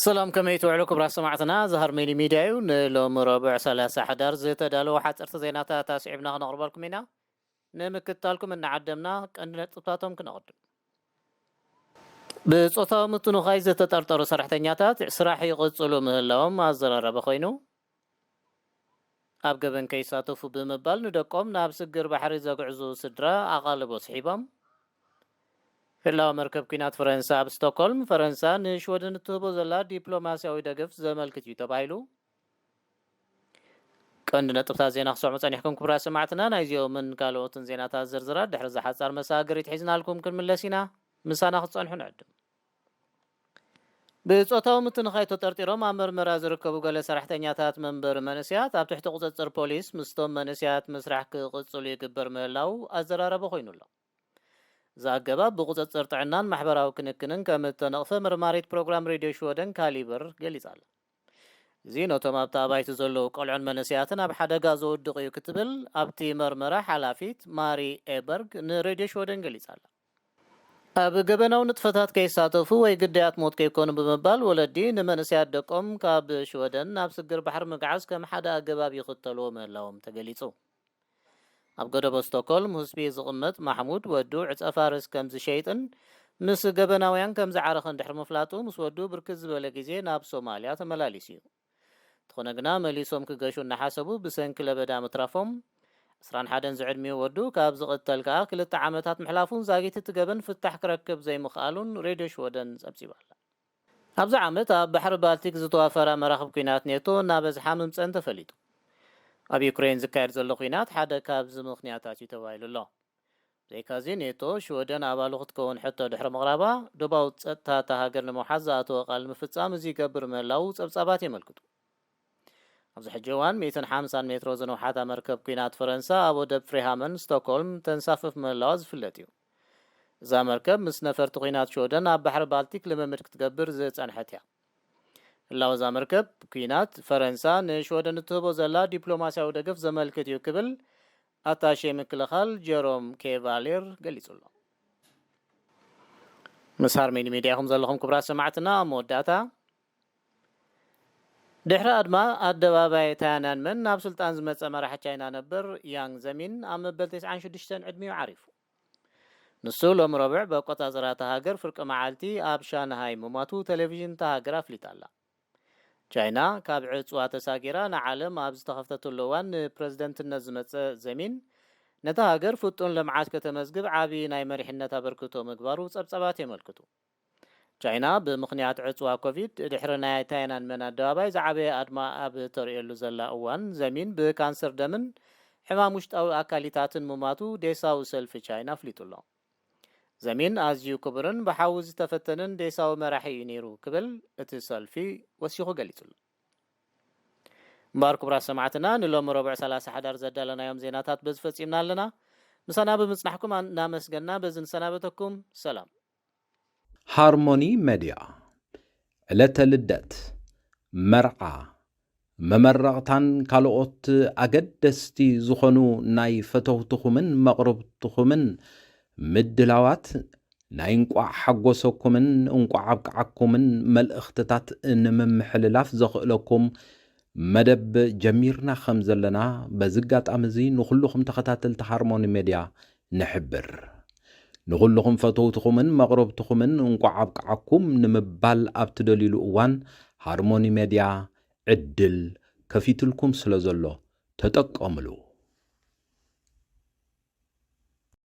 ሰላም፣ ከመይ ትውዕሉ ክቡራት ሰማዕትና? እዚ ሃርመኒ ሚድያ እዩ። ንሎሚ ረቡዕ ሰላሳ ሕዳር ዝተዳለወ ሓፀርቲ ዜናታት ኣስዒብና ክነቕርበልኩም ኢና። ንምክትታልኩም እናዓደምና ቀንዲ ነጥብታቶም ክነቕድም። ብጾታዊ ምትንዃይ ዝተጠርጠሩ ሰራሕተኛታት ስራሕ ይቕጽሉ ምህላዎም ኣዘራረበ ኮይኑ፣ ኣብ ገበን ከይሳተፉ ብምባል ንደቆም ናብ ስግር ባሕሪ ዘግዕዙ ስድራ ኣቓልቦ ስሒቦም። ህላወ መርከብ ኲናት ፈረንሳ ኣብ ስቶክሆልም፣ ፈረንሳ ንሽወደን እትህቦ ዘላ ዲፕሎማስያዊ ደገፍ ዘመልክት እዩ ተባሂሉ። ቀንዲ ነጥብታት ዜና ክሰምዑ ጸኒሕኩም ክቡራት ሰማዕትና። ናይዚኦምን ካልኦትን ዜናታት ዝርዝራት ድሕሪ እዛ ሓጻር መሰጋገሪት ሒዝናልኩም ክንምለስ ኢና። ምሳና ክትጸንሑ ንዕድም። ብጾታዊ ምትንኻይ ተጠርጢሮም ኣብ መርመራ ዝርከቡ ገለ ሰራሕተኛታት መንበሪ መንእሰያት ኣብ ትሕቲ ቁጽጽር ፖሊስ ምስቶም መንእሰያት ምስራሕ ክቕጽሉ ይግበር ምህላው ኣዘራራቢ ኮይኑ ኣሎ። እዚ ኣገባብ ብቁጽጽር ጥዕናን ማሕበራዊ ክንክንን ከም እተነቕፈ መርማሪት ፕሮግራም ሬድዮ ሽወደን ካሊበር ገሊጻ ኣላ። እዚ ነቶም ኣብቲ ኣባይቲ ዘለዉ ቆልዑን መንእሰያትን ኣብ ሓደጋ ዘውድቕ እዩ ክትብል ኣብቲ መርመራ ሓላፊት ማሪ ኤበርግ ንሬድዮ ሽወደን ገሊጻ ኣላ። ኣብ ገበናዊ ንጥፈታት ከይሳተፉ ወይ ግዳያት ሞት ከይኮኑ ብምባል ወለዲ ንመንእሰያት ደቆም ካብ ሽወደን ናብ ስግር ባሕሪ ምግዓዝ ከም ሓደ ኣገባብ ይኽተልዎ ምህላዎም ተገሊጹ። ኣብ ገደቦ ስቶክሆልም ሁስቢ ዝቕመጥ ማሕሙድ ወዱ ዕጸ ፋርስ ከም ዝሸይጥን ምስ ገበናውያን ከም ዝዓረኸን ድሕሪ ምፍላጡ ምስ ወዱ ብርክት ዝበለ ግዜ ናብ ሶማልያ ተመላሊሱ እዩ። እንተኾነ ግና መሊሶም ክገሹ እናሓሰቡ ብሰንኪ ለበዳ ምትራፎም፣ ዕስራን ሓደን ዝዕድሚኡ ወዱ ካብ ዝቕተል ከኣ ክልተ ዓመታት ምሕላፉን ዛጊት እቲ ገበን ፍታሕ ክረክብ ዘይምኽኣሉን ሬድዮ ሽወደን ጸብጺባ ኣላ። ኣብዚ ዓመት ኣብ ባሕሪ ባልቲክ ዝተዋፈራ መራኽብ ኲናት ኔቶ እናበዝሓ ምምጸን ተፈሊጡ። ኣብ ዩክሬን ዝካየድ ዘሎ ኲናት ሓደ ካብዚ ምኽንያታት እዩ ተባሂሉ ኣሎ። ብዘይካዚ ኔቶ ሽወደን ኣባሉ ክትከውን ሕቶ ድሕሪ ምቕራባ፣ ዶባዊ ጸጥታ እታ ሃገር ንምውሓስ ዝኣተወ ቃል ንምፍጻም እዚ ይገብር ምህላዉ ጸብጻባት የመልክቱ። ኣብዚ ሕጂ እዋን ሚእትን ሓምሳን ሜትሮ ዝነውሓታ መርከብ ኲናት ፈረንሳ ኣብ ወደብ ፍሪሃመን ስቶክሆልም ተንሳፍፍ ምህላዋ ዝፍለጥ እዩ። እዛ መርከብ ምስ ነፈርቲ ኲናት ሽወደን ኣብ ባሕሪ ባልቲክ ልምምድ ክትገብር ዝጸንሐት እያ። ህላወ እዛ መርከብ ኲናት ፈረንሳ ንሽወደን እትህቦ ዘላ ዲፕሎማስያዊ ደገፍ ዘመልክት እዩ ክብል ኣታሼ ምክልኻል ጀሮም ኬቫሌር ገሊጹ ኣሎ። ምስ ሃርሜኒ ሚድያ ኢኹም ዘለኹም ክቡራት ሰማዕትና። ኣብ መወዳእታ፣ ድሕሪ ኣድማ ኣደባባይ ታያናንመን ናብ ስልጣን ዝመጸ መራሒ ቻይና ነበር ያንግ ዘሚን ኣብ መበል ተስዓን ሽዱሽተን ዕድሚኡ ዓሪፉ። ንሱ ሎሚ ረቡዕ ብኣቆጻጽራ እታ ሃገር ፍርቂ መዓልቲ ኣብ ሻንሃይ ምሟቱ ቴሌቪዥን እታ ሃገር ኣፍሊጣ ኣላ። ቻይና ካብ ዕጽዋ ተሳጊራ ንዓለም ኣብ ዝተኸፍተትሉ እዋን ንፕረዚደንትነት ዝመጸ ዘሚን ነታ ሃገር ፍጡን ልምዓት ከተመዝግብ ዓቢ ናይ መሪሕነት ኣበርክቶ ምግባሩ ጸብጻባት የመልክቱ። ቻይና ብምኽንያት ዕጽዋ ኮቪድ ድሕሪ ናይ ታይናንመን ኣደባባይ ዝዓበየ ኣድማ ኣብ ተርእየሉ ዘላ እዋን ዘሚን ብካንሰር ደምን ሕማም ውሽጣዊ ኣካሊታትን ምማቱ ዴሳዊ ሰልፊ ቻይና ኣፍሊጡ ኣሎ። ዘሚን ኣዝዩ ክቡርን ብሓዊ ዝተፈተንን ዴሳዊ መራሒ እዩ ነይሩ ክብል እቲ ሰልፊ ወሲኹ ገሊጹ ኣሎ። እምበኣር ክቡራት ሰማዕትና ንሎሚ ረቡዕ ሰላሳ ሓዳር ዘዳለናዮም ዜናታት በዚ ፈጺምና ኣለና። ምሳና ብምጽናሕኩም ኣን- እናመስገንና በዚ ንሰናበተኩም። ሰላም። ሃርሞኒ መድያ ዕለተ ልደት፣ መርዓ፣ መመረቕታን ካልኦት ኣገደስቲ ዝኾኑ ናይ ፈተውትኹምን መቕርብትኹምን ምድላዋት ናይ እንቋዕ ሓጎሰኩምን እንቋዕ ኣብቅዓኩምን መልእኽትታት ንምምሕልላፍ ዘኽእለኩም መደብ ጀሚርና ከም ዘለና በዚ ኣጋጣሚ እዚ ንኹልኹም ተኸታተልቲ ሃርሞኒ ሜድያ ንሕብር። ንኹልኹም ፈተውትኹምን መቕረብትኹምን እንቋዕ ኣብቅዓኩም ንምባል ኣብ ትደልዩሉ እዋን ሃርሞኒ ሜድያ ዕድል ከፊትልኩም ስለ ዘሎ ተጠቀምሉ።